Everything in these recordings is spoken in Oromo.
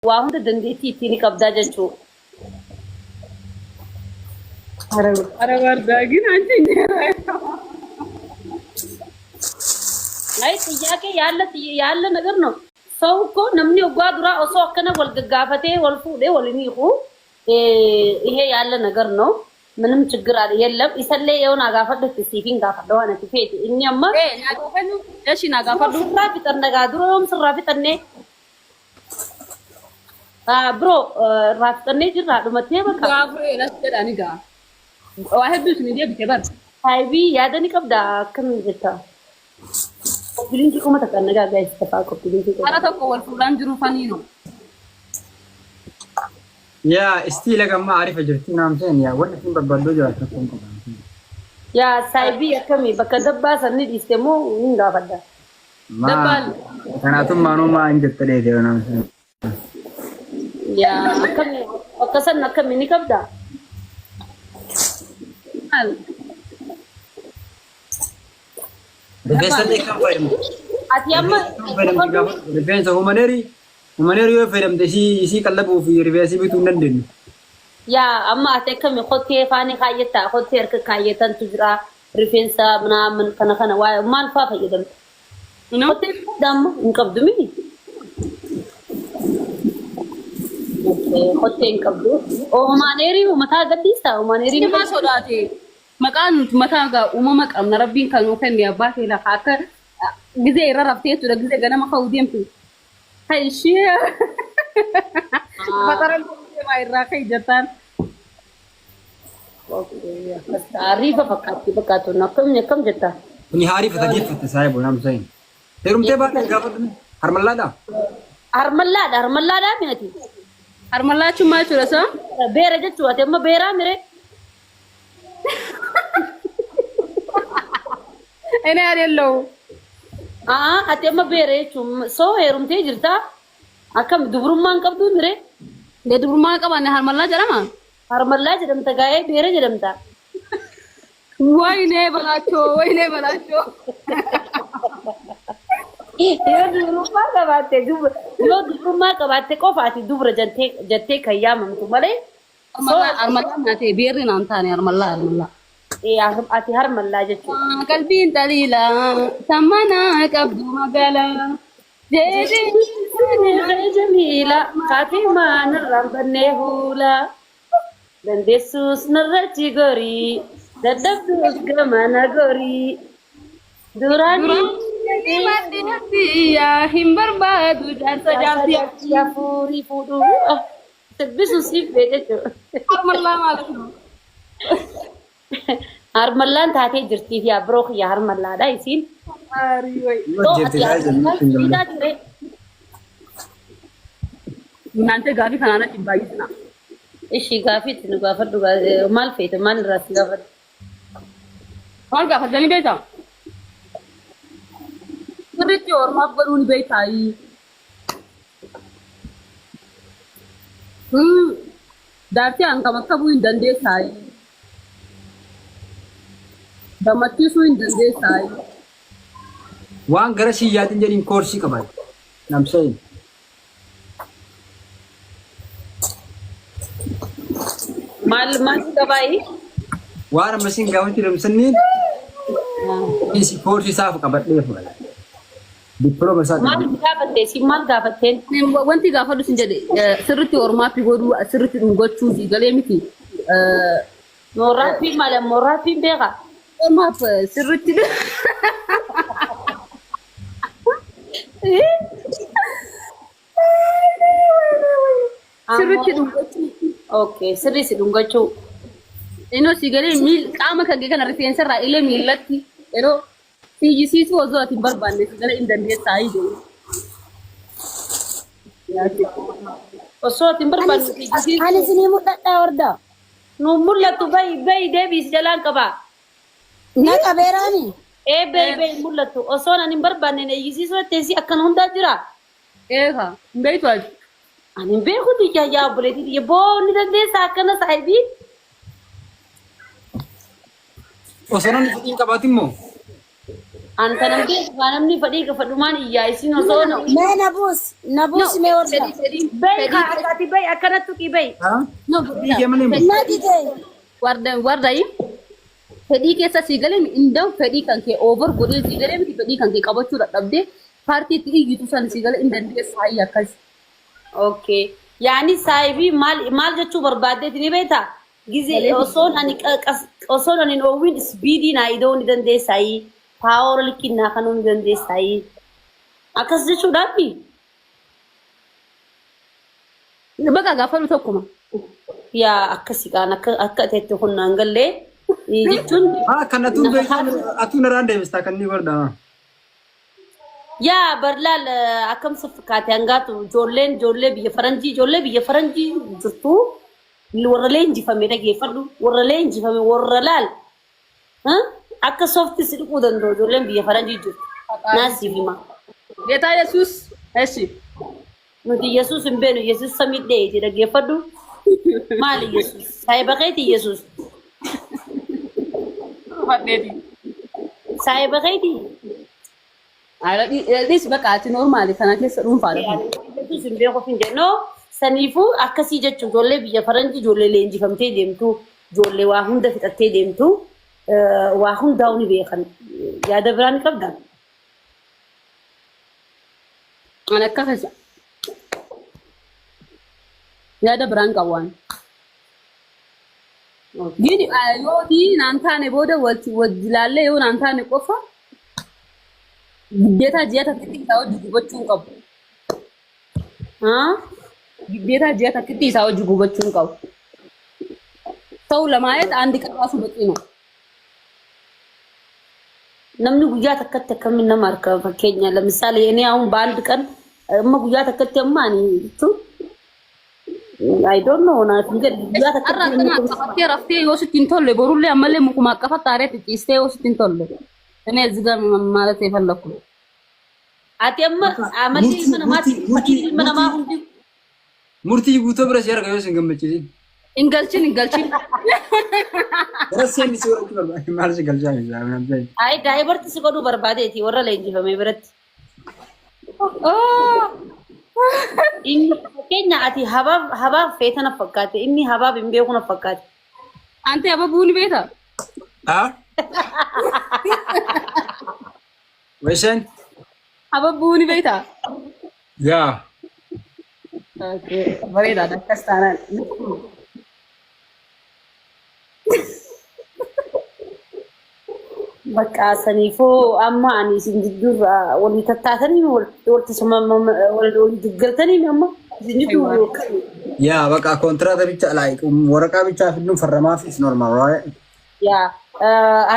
Waa hunda dandeettii ittiin ni qabdaa jechuu. ኧረ wardaa ግን አንቺ አይ ጥያቄ ያለ ያለ ነገር ነው። ሰው እኮ namni waggaa duraa osoo akkana wal gaggaafatee wal fuudhee wal hin hiiku ይሄ ያለ ነገር ነው። ምንም ችግር አለ የለም። isallee yoo naa gaafadhu siifin gaafadha waan ati feete inni amma naa gaafadhu እሺ naa gaafadhu sirraa fixanna gaa dura yoom sirraa fixannee bro irraa fixannee jirra dhumattee bakka Gaafuree las jedhani gaa waa hedduu isin deebite bar Saayibii yaada ni qabda akkam jetta? Copy link kuma takka nagaa guys tafaa copy link Hara tokko wal fuudhaan jiru faniino. Yaa istiila gammaa arifa jirti naamseen yaa wanni isin barbaadoo jiraatu tokko hin qabu. Yaa saayibii akkamii bakka dabbaa sanni dhiiste moo hin gaafadha? Maa kanaatummaanuu maa hin jette dheedee naamseen. Yaa akkamii bakka san akkamii ni qabda? Maal? Rifeensa illee kan fayyadamtu. Ati amma Fayyadamtu gaafa rifeensa humaneeri humaneeri yoo fayyadamte isii isii qallabuu fi rifeensi bituu hin dandeenyu. Yaa amma ati akkamii kottee faani kaayyattaa kottee harka kaayyatantu jira rifeensa ምናምን kana kana waa maal faa fayyadamta? No? Kottee qabda amma hin qabdu mini? Kottee hin qabdu. Humaneerii mataa gadhiistaa humaneerii ni Nama sodaate maqaan nuti mataa gaa uumama qabna rabbiin kan nuu kenne abbaa kee lafa akka gizee irra raftee jechuudha gizee ganama ka'uu deemtu. Hay ishee Fatara deemaa irraa ka'i jettaan. Ariifa fakkaatti fakkaatu akkamni akkam jetta? Kuni haarifa geeffatte saayibu naamseen. Heerumtee baatee gaafadhu harmallaadhaa? Harmallaadha harmallaadhaa miti. Harmallaachuun maal jechuudha isaa? Beera jechuu ati amma beeraa mire? እኔ አይደለሁም። Aa ati amma beera jechuun soo heerumtee jirtaa? Akkam dubrummaan qabdu mire? Dubrummaa qabaanne harmallaa jedhama. Harmallaa jedhamta gaa'ee beera jedhamta. ወይኔ በላቸው ወይኔ በላቸው። Yoo dubrummaa qabaatte yoo dubrummaa qabaatte qofa ati dubra jettee jettee kan yaamamtu malee Harmallaa naatee beerri naan taane harmallaa harmallaa. Ati harmallaa jechuudha. Qalbiin xaliilaa sammanaa qabdu magaalaa. Jeedee Jamiila Faatimaa narraan bannee huula. Dandeessuus narratti gorii dadhabduus gamana gorii. Duraan Yaa hin barbaadu jaarsa jaartii. Afurii fuudhuu sirbisu siif bee jechuudha. Harmallaa ማለት ነው. Harmallaan taatee jirti yaa biroo kiyya harmallaadha isiin. Jirti ture. እናንተ gaafii kanaan achi baay'isna. Ishii gaafii itti nu gaafadhu maal feete maal irraa si gaafadhu? Maal gaafatanii beektaa? Sirriitti ormaaf godhuu ni beektaayi. Daartii hangam akka bu'uu hin dandeessaayi. Gammachiisuu hin dandeessaayi. Waan gara sii yaadin jedhiin koorsii qaban. Namseen. Maal maal qabaayi? Waan amma siin gaafachuu damsaniin koorsii isaaf qabadhee fudhata. Dippilooma isaa Maal qabadhee. gaafatte si maal gaafatteen? Wanti gaafadhu sin jedhe sirriitti ormaaf godhuu sirriitti dhungachuu si galee miti. Mooraaffiin maal mooraaffiin beekaa? Ormaaf sirriitti sirriitti dhungachuu. Okay, sirrii si dhungachuu. Inoo si galee miil qaama kan kee kana rifeensa irraa ilee miillatti yeroo fiiyyisiisuu osoo ati hin barbaanne si galee hin dandeessaa jedhu. Osoo ati hin barbaanne fiiggisiisuu. Ani isinii mul'adhaa hordaa. Nu mul'attu bayi bayi deebiis jalaan qabaa. Na qabeeraani. Ee bayi bayi mul'attu osoo ani hin barbaanne eeyyisiisuu etteessi akkana hundaa jira. Eega hin beektu ati. Ani hin beeku tiyya yaa obboleettii tiyya boo ni dandeessaa akkana saahibii. Osoo namni fedhii hin qabaatin moo? An kanan beeku kaa namni fadhii fadhumaan iyyaa isin osoo na Mee na buus na No, buus mee warda. fedhii fedhii Bayi fedhii kaa akka ati bayi akkanatti tuqii bayi. Haa? no Fedhii kee malee Na dide. warda wardayi fedhii keessa sii galee indaw fedhii kan kee over godhee sii galee miti fedhii kan kee qabachuu dadhabdee paartiitti iyyitu san sii galee hin dandeessu hayya akkas. Okay. Yaani saahibii maal maal jechuu barbaaddeeti ni beektaa? Gizee osoon ani osoon ani hin oowwin isbiidii naa ida'uu ni dandeessaayi. Paawara likkiin naa kanuu ni dandeessaayi. Akkas jechuudhaafi? Baqa gaafadhu tokkuma. Yaa akkasi kaan akka akka teette kun naan gallee jechuun Haa kan atuu beektu atuu narraan deebistaa kan ni bardaa. Yaa barlaal akkam si fakkaate hangaatu ijoolleen ijoollee biyya faranjii ijoollee biyya faranjii jirtu warra leenjifame dhageeffadhu warra leenjifame warra laal akka softi si dhiquu danda'u ijoolleen biyya faranjii jirtu naasiif hima. Geetaa Yesuus. Eshi. Nuti Yesuus hin beenu Yesuus samii dheeyiti dhaggeeffadhu. Maali Yesuus? Saahiba keeti Yesuus. Fadheeti. Saahiba keeti. Dhiis baqa ati normaali kana keessa dhuunfaadha. Yesuus hin beeku hin jennu. Saniifuu akkasii jechuun ijoollee biyya faranjii ijoollee leenjifamtee deemtu ijoollee waa hunda fixattee deemtu waa hundaa'u ni beekan. Yaada biraa ni qabdaa? Ani akka keessa yaada biraan qabu waan. Gini yoo naan taane booda wajji ilaallee yoo naan taane qofa giddeetaa ji'a takkitti isaa hojii gubachuu hin qabu. Haa? Giddeetaa ji'a takkitti isaa hojii gubachuu hin qabu. Ta'u lamaayet አንድ ቀን ራሱ በቂ ነው። Namni guyyaa takkatti akkamiin nama harka fakkeenya ለምሳሌ እኔ አሁን በአንድ ቀን amma guyyaa takkatti amma ani jechuun I don't know naaf hin galu guyyaa Har'a takkatti namni akkana qabattee raftee yoo sitti hin tolle borullee ammallee mukuma qafatta aareetti ciistee yoo sitti hin tolle. እኔ እዚህ ጋር ማለት የፈለኩ Ati amma amalli ilma namaati fadhiin ilma namaa hundi Murtii guutuu bira si arga yoo sin gammachiisin. እንገልችን እንገልችን Gara seenni si warra barbaade maal si galchaa jira. Ay daayibarti si godhuu barbaadeeti warra leenjifame biratti. Inni fakkeenya ati habaab habaab feeta na fakkaate inni habaab hin beeku na fakkaate. አንተ አበቡን ቤታ Haa? Weeseen? አበቡን ቤታ Yaa. Okay bareedaadha akkas taanaan. Bakka saniifuu amma ani isin jidduurra walii tattaatanii walitti walii deeggartanii amma isin jidduu Yaa bakka kontiraata bicha like waraqaa bichaa fiduun farramaaf is normal right? Yaa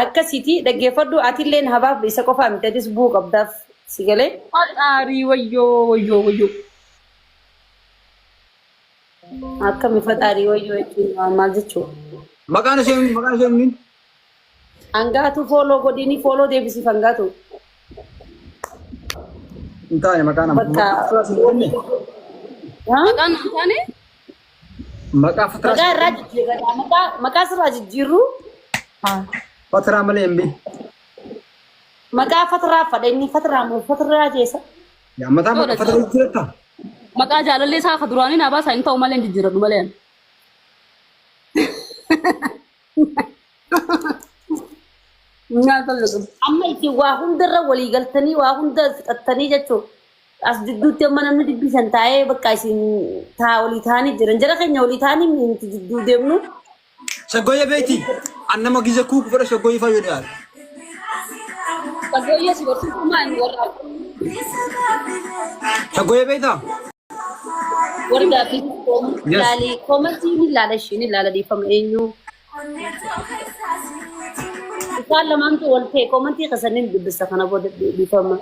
akkasiiti dhaggeeffadhu atilleen habaaf isa qofaa miti atis bu'uu qabdaaf si galee. Faxaarii wayyoo wayyoo wayyoo. Akkami faxaarii wayyoo jechuun maal jechuudha? Maqaan ishee eenyu? Hangaatu follow godhini follow deebisiif hangaatu. Hin taane maqaa nama. Bakka Maqaan hin taane Maqaa Fatiraa. Maqaa irraa jijjiirradha. Maqaa maqaa sirraa jijjiirru Fatiraa malee hin beeku. Maqaa fatiraa fadha inni fatiraa moo fatiraa jeessa. Yaa mataa maqaa Fatiraa jijjiirratta? Maqaa jaalallee isaa ka duraanii naa baasaa hin ta'u malee hin jijjiiradhu malee. Nyaata lagu. Amma itti waa hundarra walii galtanii waa hunda fixattanii jechuudha. As jidduutti amma namni dubbisan taa'ee bakka isin taa walii ta'anii jiran. Jara keenya walii ta'anii nuti jidduu deemnu. Shaggooyyee beekti. An nama gize kuuku fedha shaggooyyee fayyadu yaala. Shaggooyyee si barsiisuu maal warra Shaggooyyee beektaa? Warra fi ilaalii koomantii ni ilaala ishee ni ilaala dhiifama eenyu. Isaan lamaantu wal ta'e koomantii keessanii dubbisa kana booda dhiifama.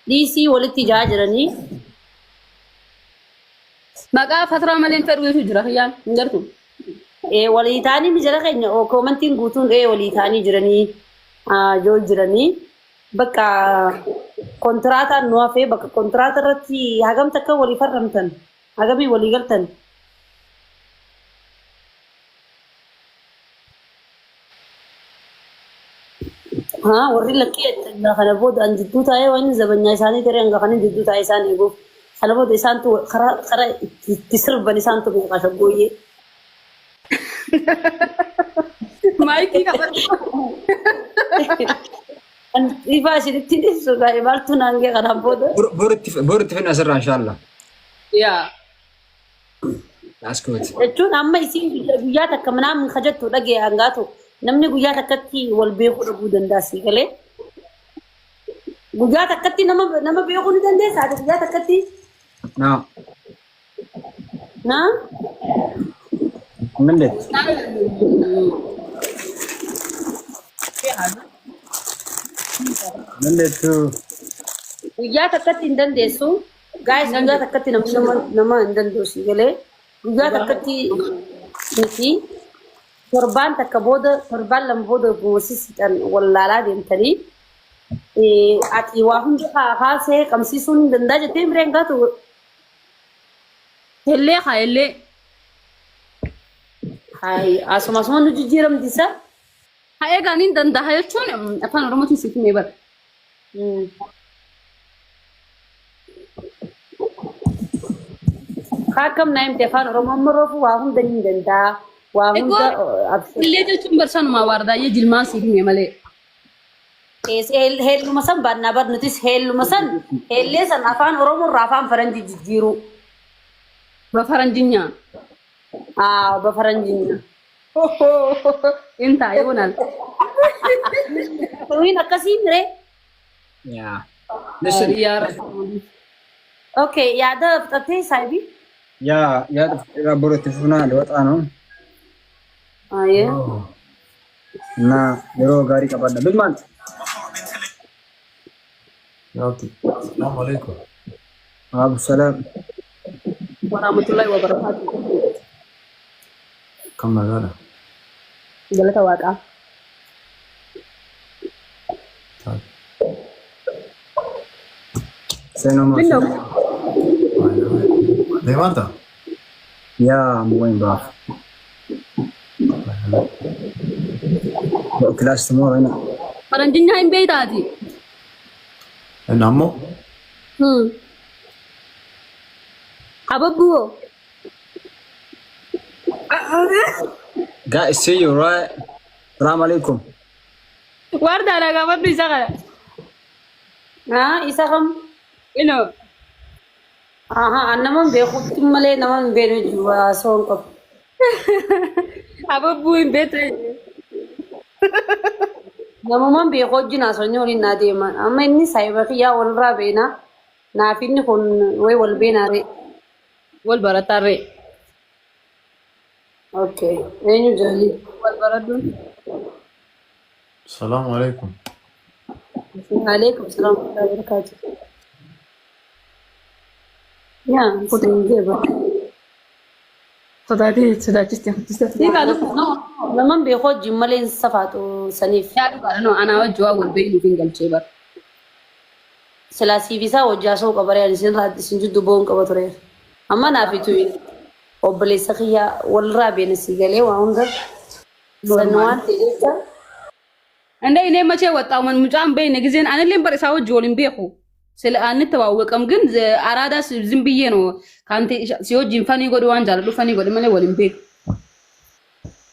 Dhiisii walitti ijaa jiranii. Maqaa fatiraa malee hin fedhu jechuu jira kiyyaan hin gartu. Ee walii ta'anii ni jara keenya koomantiin guutuun ee walii ta'anii jiranii yoo jiranii bakka kontiraataan nu hafee bakka kontiraata irratti hagam takka walii farramtan hagamii walii galtan. Haa warri lakkii jettan kana booda an jidduu taa'ee waan zabanyaa isaanii taree hanga kanin jidduu taa'ee isaan eeguuf kana booda isaantu karaa karaa itti sirban isaantu beekaa shaggooyyee. Maayikii qabadhu. An ifaa isinitti hin ibsu gaa'e maaltu naan ga'e kanaan booda. Boru itti finna asirraa inshallah. Yaa. That's good. Jechuun amma isiin guyyaa takka manaa kajattu dhagee hangaatu namni guyyaa takkatti wal beekuu dhabuu danda'a sii galee. Guyyaa takkatti nama beekuu ni dandeessaa ati guyyaa takkatti? No. Na? Hin dandeettu. Hin dandeettu. Guyyaa takkatti hin dandeessu. Guys, guyyaa takkatti namni nama hin danda'u sii galee. Guyyaa takkatti miti. Torbaan takka booda, torbaan lama booda goosisiidhaan wallaalaa deemtanii ati waa hunda kaasee qabsiisuun hin danda'a jettee bireen gaatu. Hellee haa hellee. Hayi asuma asuma nu jijjiiramti isa. Haa eegaa niin danda'a jechuun afaan Oromootiin siif himee bara. Haa akkam naa himte afaan Oromoo amma roofu waa hunda ni danda'a. Waa hunda Hellee jechuun barsanumaa waardaayyee jilmaan siif hime malee. Heelluma san baannaa bar nutis heelluma san heellee san afaan Oromoo irraa afaan faranjii jijjiiruu. Bafaranjinyaa. Aa bafaranjinya. In ta'a yoonal. Tuwiin akkasii miree. Yeah. Listen. Yaa Rabbi. Okay, yaada fudhattee saayibii. Yaa yaada boru itti fufnaa liwaxaa ነው. Ayyee. እና yeroo gaarii qabaadha. Bilmaan. Okay. Assalamu alaikum. Abu salaam. Warahmatullahi wabarakatuh. Kam nagaadha? Galata waaqaa. Taate. Seenoo Window. Deemaarta? Yeah, I'm going back. Got class tomorrow, innit? Faranjinyaa hin beektaati. Inni ammoo Ababbu'oo. Guys, see you, right? Salam alaikum. Waardaadha gaafadhu isa kana. Haa isa kam? Inoo. Aha, an nama hin beekutti malee nama hin beekne jiru haasawaa hin qabu. Ababbuu hin beektu. Namumaan beeku wajjin haasawni waliin naa deeman. Amma inni saayiba kiyyaa walirraa beena. Naaf inni kun wayi wal beenaa ree. Wal baratarree. Okay. Eenyu jaalii? Wal baradhuun. Salaamu alaikum. Alaikum salaam wa rahmatullahi wa barakatuh. Yaa, siin jeeba. Sodaatee sodaachiste. Naman beeku wajjin malee hin safaatu saniif. Yaa dhugaadha noo anaa wajji waa wal beeknuuf hin galchee bara. Silaa siif isaa wajji haasa'uu qaba ree ani isin irraa isin jidduu ba'uun qaba ture. Amma naaf itu obboleessa kiyyaa walirraa beena sii galee waa hunda san waan ta'e jecha. እንደ እኔ መቼ ወጣው ምን ሙጫን በይነ ጊዜን አንሌም በር ኢሳ ወጅ ወሊን ቤኩ ስለ አንተዋወቅም ግን አራዳ ዝም ብዬ ነው ካንተ ሲወጅ ፈኒ ጎድ ዋን ጃለዱ ፈኒ ጎድ መለ ወሊን ቤኩ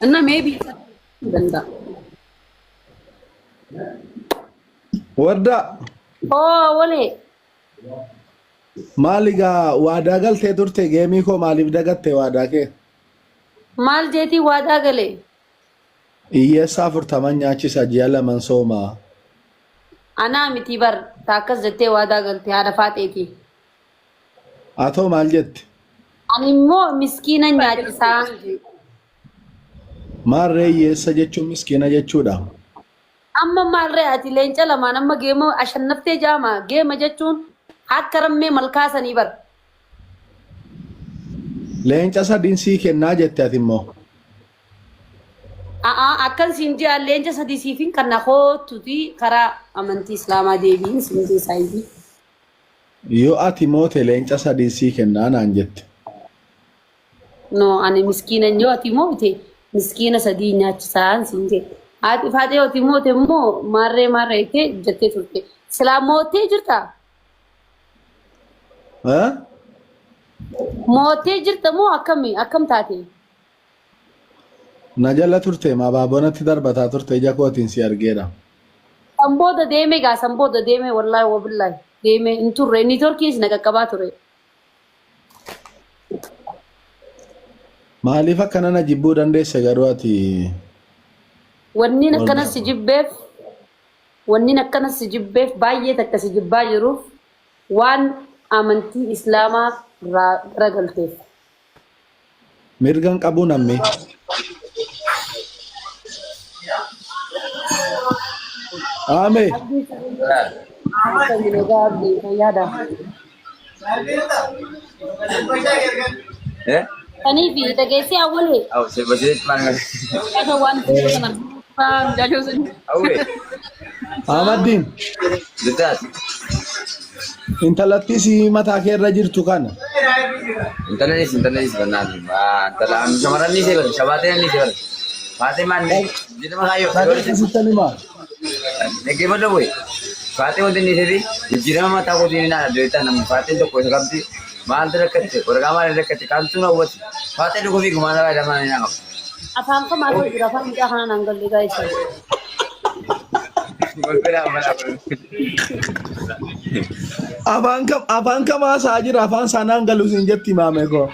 እና ሜቢ ደንዳ Warda Oo walee maali gaa waadaa galtee turte geemii koo maaliif dagatte waadaa kee? Maal jeetii waadaa galee? Hiyyeessa 40 nyaachisa ji'a laman soomaa. Anaa miti bar taakkas jettee waadaa galte haadha faaxeeti. Atoo maal jette? Ani immoo miskiina nyaachisaa. Maarree hiyyeessa jechuun miskiina jechuudha. Amma maalree ati leenca lamaan amma geema ashannaftee jaama geema jechuun akka rammee malkaasanii bar. Leenca sadiin sii kennaa jette ati immoo. A'aa akkan siin ji'a leenca sadii siifin kan na kootuti karaa amantii islaamaa deebiin siin jeesaa iyyuu. Yoo ati moote leenca sadiin sii kennaa naan jette. No ani miskiina yoo ati moote miskiina sadii nyaachisaan siin jedhe. Haati Faaxee oti moote immoo maarree maarree jettee jettee turte. Silaa moottee jirtaa? Eh? Moottee jirta moo akkami akkam taate? Na jala turte abaaboo natti darbataa turte ija kootiin si argeera. San booda deeme gaa, san booda deeme, wallaahi wabillaahi deeme hin turre, networkiin na qaqqabaa ture. Maaliif akkana na jibbuu dandeesse garuu ati? Wanni akkana si jibbeef, wanni akkana si jibbeef, baay'ee takka si jibbaa jiruuf waan amantii Islaamaa irraa garagalteef. Mirgan qabuu namni. Aamee. Abdii nagaa, abdii fayyaadha. Eh? Kaniif dhageessee awwalee. Aw, se basile maal Mucaasoo waan kana mucaasoo sun. Awwe. Ahmaddiin. Zitaas. Intalattii si mataa kee irra jirtu kana. Intallanis intallanis bannaan. Intala shamarran ni seebar, shabaatee ni seebar. Faatee maan jedhama kaayyoo. Dhageessi sittan himaa. Dhaggeeffadhu bu'e. Faatee wanti inni seeti jijjiirama mataa kootiin hin haadha deebitaa namni faateen tokko isa qabdi. Maaltu rakkate? Waraqaa maal rakkate? Kamtu na hawwate? Faatee dhuguu fi gumaan irraa lamaan hin qabu. Afaan kam haasa'u jira? Afaan mucaa kanaan aan galle gaa'isa. Golbela amala. Afaan kam haasa'aa jira? Afaan sanaan galu siin jetti maame koo.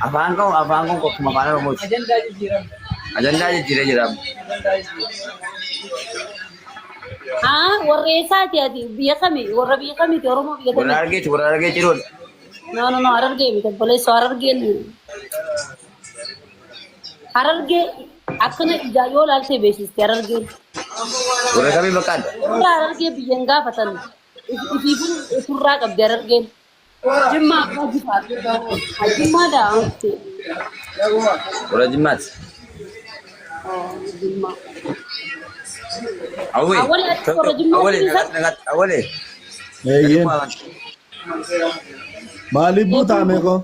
Afaan kun akkuma afaan Oromooti. Ajandaa jijjiirame. Ajandaa jijjiiree jira. Haa, warra eessaati ati? Biyya kami? Warra biyya kamiiti? Oromoo biyya Warra kamiiti? Harargeeti, warra Harargee ciroodha. No, no, no, Harargee miti, obboleessoo. Harargeen Harargee akkana ijaa yoo laaltee beeksisti Harargeen. Warra kamii bakkaadha? Warra Harargee biyyan gaafatan ifiifuu ofirraa qabdi Harargeen. Jimmaa abbaa jifaar. Jimmaadha. Warra Jimmaati. Jimmaa. Awwee. Awwalee, ati warra Jimmaati Awwalee isa? nagaatti nagaatti awwalee. Eeyyeen. Maaliif buutaame koo?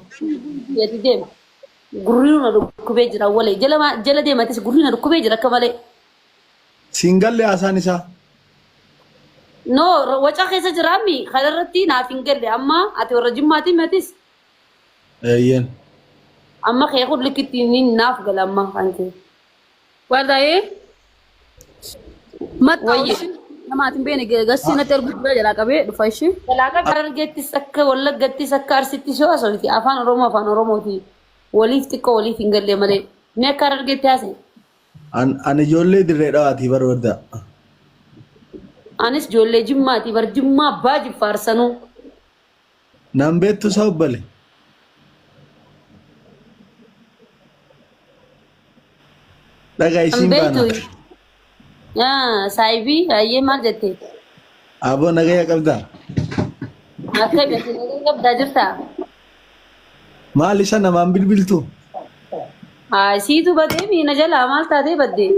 Ati deema. Gurri na dhukkubee jira awwalee. Jala jala deematis gurri na dhukkubee jira akka malee. Siin galle haasaan isaa. No, waca keessa jiraami. Kanarratti naaf hin galle. Amma ati warra Jimmaati matis. Eeyyeen. Amma kee kun likkitti ni naaf gala amma kan kee. Wardaa'ee maxxaa Wayye. namaatiin beene gassii natti ergu bira jalaa qabee dhufa ishee. Kalaaqa Harargeettis akka Wallaggattis akka Arsittis yoo haasofte afaan Oromoo afaan Oromooti. Waliif xiqqoo waliif hin galle malee. Mee akka Harargeetti haasa'e. An ijoollee dirree dhawaatii bar warda. Anis ijoollee Jimmaati bar, Jimmaa abbaa jiffaarsanuu. Nan beektu isa obbale. Dhagaa Kan isiin baana. beektu. Saayibii baay'ee maal jette? Aboo, nagaya qabdaa? Akka beektu nagaya qabdaa jirtaa? Maal isa namaan bilbiltu? Haa, siitu badee miina jalaa maal taatee baddee?